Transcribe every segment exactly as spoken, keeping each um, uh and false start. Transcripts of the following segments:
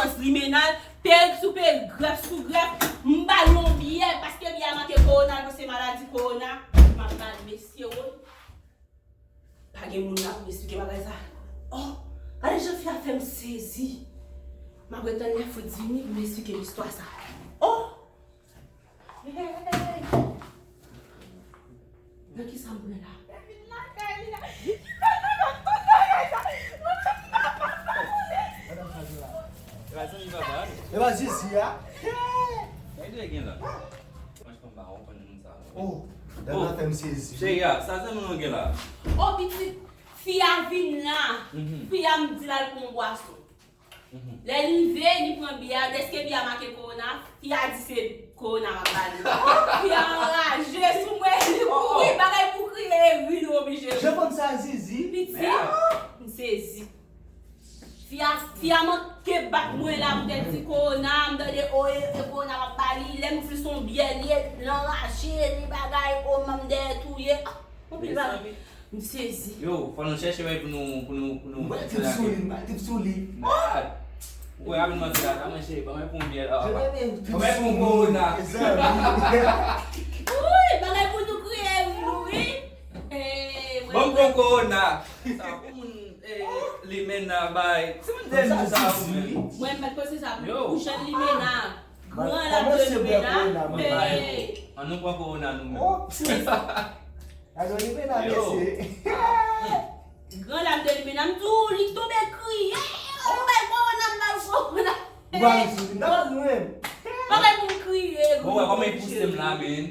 Pòz limenal, perik sou perik, grèf sou grèf. M ba l yon byè, paske byè a manke kowona, l panse maladi kowona. M ap ba l, mesye, woy. Pa gen moun la pou m esplike bagay sa. Oh, gade jan fi a fè m sezi. M ap ret tann lè Fritz vini pou m esplike m istwa sa. Oh! Hey! Nan ki sa m pran la? Vin lakay li la. Li fè nou nan tout bagay sa. Mwen menm m pa pa pale. E pa zanmi papa a, non? E pa Zizi a? Gade gen la. Mwen, m pa konprann moun sa, non. Oh, dam nan fè m sezi. Cheri a, sa zanmi nou gen la? Oh, pitit, fi a vin la. Mhm. Fi a m di l al pran bwason. Mhm. Lè l rive, li pran byè a. Dèske byè a make kowona, fi a di se kowona m ap ba li. Fi a anraje sou mwen, li kouri, bagay pou kriye, e ri, li oblije ri. Jan fanm sa Zizi. Pitit, m sezi. Fi a, fi a manke bat mwen la, m te di kowona, m tande, o, e, e kowona m ap ba li. Lè m di l se yon byè li ye, l anraje, li bagay, o, manm dèyè touye. Ah, anpil bagay. M sezi. Yo, fò nou chèche bagay pou nou, pou nou, pou nou. Mwen trip sou li, mwen trip sou li. Malad. Ou wè, avè m nan ti la, mwen cheri, ban mwen pou yon byè la, papa. Ban mwen pou yon kowona. Wi, bagay pou nou kriye, wi. Ban m pou yon kowona. Sa pou moun, eh, limena bay. Si moun de nou sa ou menm. Mwen m pa t panse sa pou kouchan limena. Gran lap de limena. Hey. An nou pran kowona nou menm. Gade w li men la mesye. Gran lap de limena, m di w, li tonbe kriye. Ou bay kowona, m bay kowona. Ou pa vin sou li, nan nou menm. Pa bay pou m kriye. Bon, wè, kòman li pouse m la, men.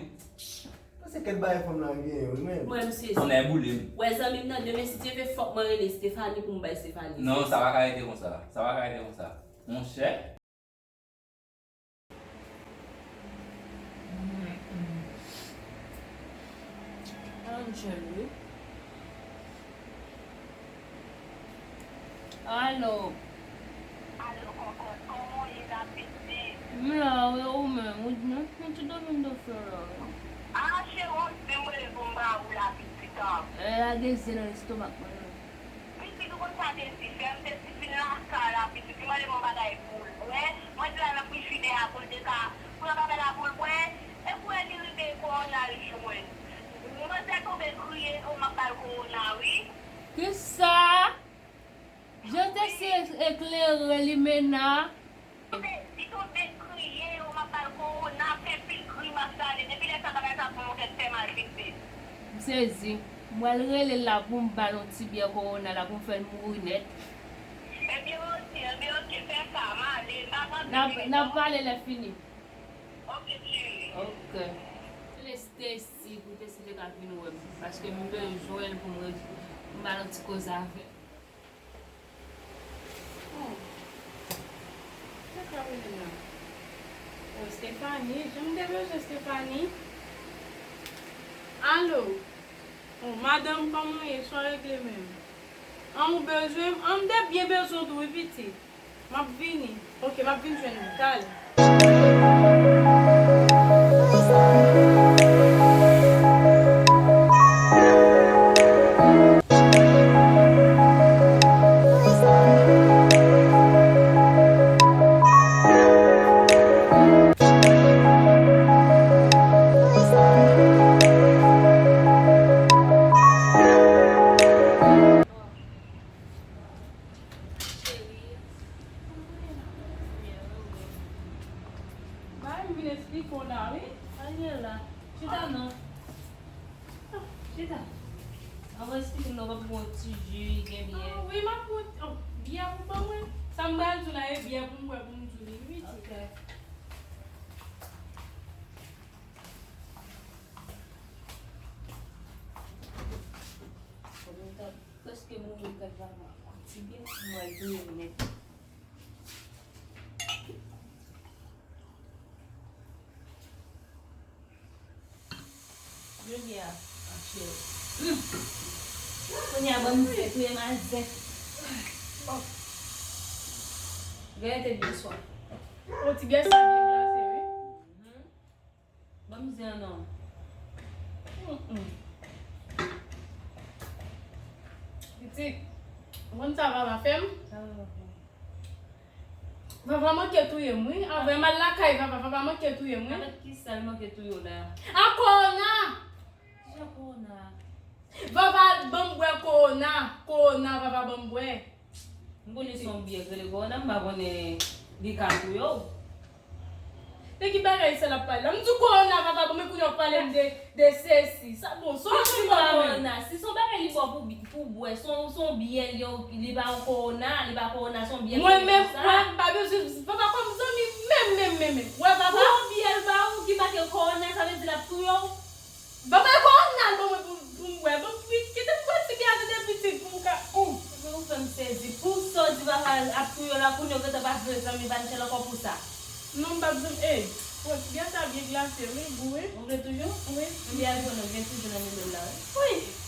Panse kèk bagay fanm nan genyen, wi, men. Mwen, m sezi. Tonnè boule m. Wè, zanmi m nan, demen, si Dye vle, fòk mwen rele Stephanie pou m bay Stephanie. Non, sa pa ka rete konsa. Sa pa ka rete konsa. Monchè. Angel, wi. Alo. Alo, kòkòt, kòman w ye la, pitit? M la, wi, ou menm, ou, nou, nou tout domi m do fè w la, wi. A, cheri, w ap di m rele pou m ba ou la, pitit, an. E, a gen zen nan lestomak mwen, wi. Pitit, ou konn sa te di fè m? Te di vin lakay la, pitit, li mande m yon bagay pou l bwè. Mwen di l al nan frichinè a pou l te ka, pou l ka bay la pou l bwè. E kounye a li rive kowona l jwenn. Manzè tonbe kriye, o, m ap ba l kowona, wi. Kisa? Je te si eklere limena. Li tonbe kriye, yo, m ap ba l kowona, fè pil grimas ale. Depi lè sa, bagay sa fè yon tèt fè mal vit vit. M sezi. M pral rele l la pou m ba l yon ti byè kowona la pou m fè l mouri nèt. Ebyen, oke, ebyen, oke, fè sa, m ale, m pa pran plis tan. N ap pale lè fini. Oke, cheri. Oke. Rele Stacy pou Stacy te ka vin wè m, paske m bezwen l pou m re-, m ba l yon ti koze avè l. Oh. Kiyès k ap rele m nan? Oh, Stephanie, jan m te bezwen Stephanie. Alo. Oh, madanm, kòman w ye? Sa w regle menm? An, ou bezwen m? An, m te byen bezwen w tou, wi, pitit. M ap vini. Oke, m ap vin jwenn ou. Talè. Cheri, bay m vin esplike w la, wi. Ariela, chita non. Ah, chita. Anvan esplike m non, w ap bwè yon ti ji, gen byè. Ah, wi, m ap bwè, oh, byè pou ban mwen. Sa m pral di w la, e byè pou m bwè, pou m di w li, wi, pitit. Ok. Mwen ta prèske mouri kèk vagan. Ti byen, mwen touye m nèt. Jodi a, ap cheri. Hmm. Kounye a, ban m zen, touye m a zen. Oh. Gade te byen swaf. O, ti byè sa byen glase, wi. Mhm. Ban m zen an non. Mm-mm. Pitit, ou konn sa papa fè m? Sa papa fè m? Vava manke touye m, wi. Anvan m al lakay Vava, Vava manke touye m, wi. Avèk kisa l manke touye w la? A kowona! Kijan kowona? Vava ban m bwè kowona. Kowona, Vava ban m bwè. M konnen se yon biyè k rele kowona, m pa konnen li ka touye w. De ki bagay sa l ap pale la? M di w kowona, Vava, bon, men kounye a w ap pale m de, de sesi. Sa bon, se yon ti bagay. Kowona, si se yon bagay li ba w pou, pou bwè, se yon, se yon biyè li, li ba w kowona, li ba kowona, se yon biyè. Mwen menm, mwen, m pa bezwen, Vava, kòm zanmi, menm, menm, menm, menm. Wè, Vava. Pou yon biyè l ba w ki make kowona, sa vle di l ap touye w? Ban mwen kowona l ban mwen pou, pou m bwè. Ban m, kite m bwè ti biyè a tande pitit pou m ka, ou. Ou fè m sezi. Pou sa w di papa ap touye w la, kounye a w gentan pa vle zanmi Vanchel ankò pou sa. Non, m p ap zanmi, ey. Bon, ti biyè sa byen glase, wi, gou, wi. Ou vle toujou? Wi. Biyè a jwenn ou, gen toujou nan milyè l la, wi. Wi.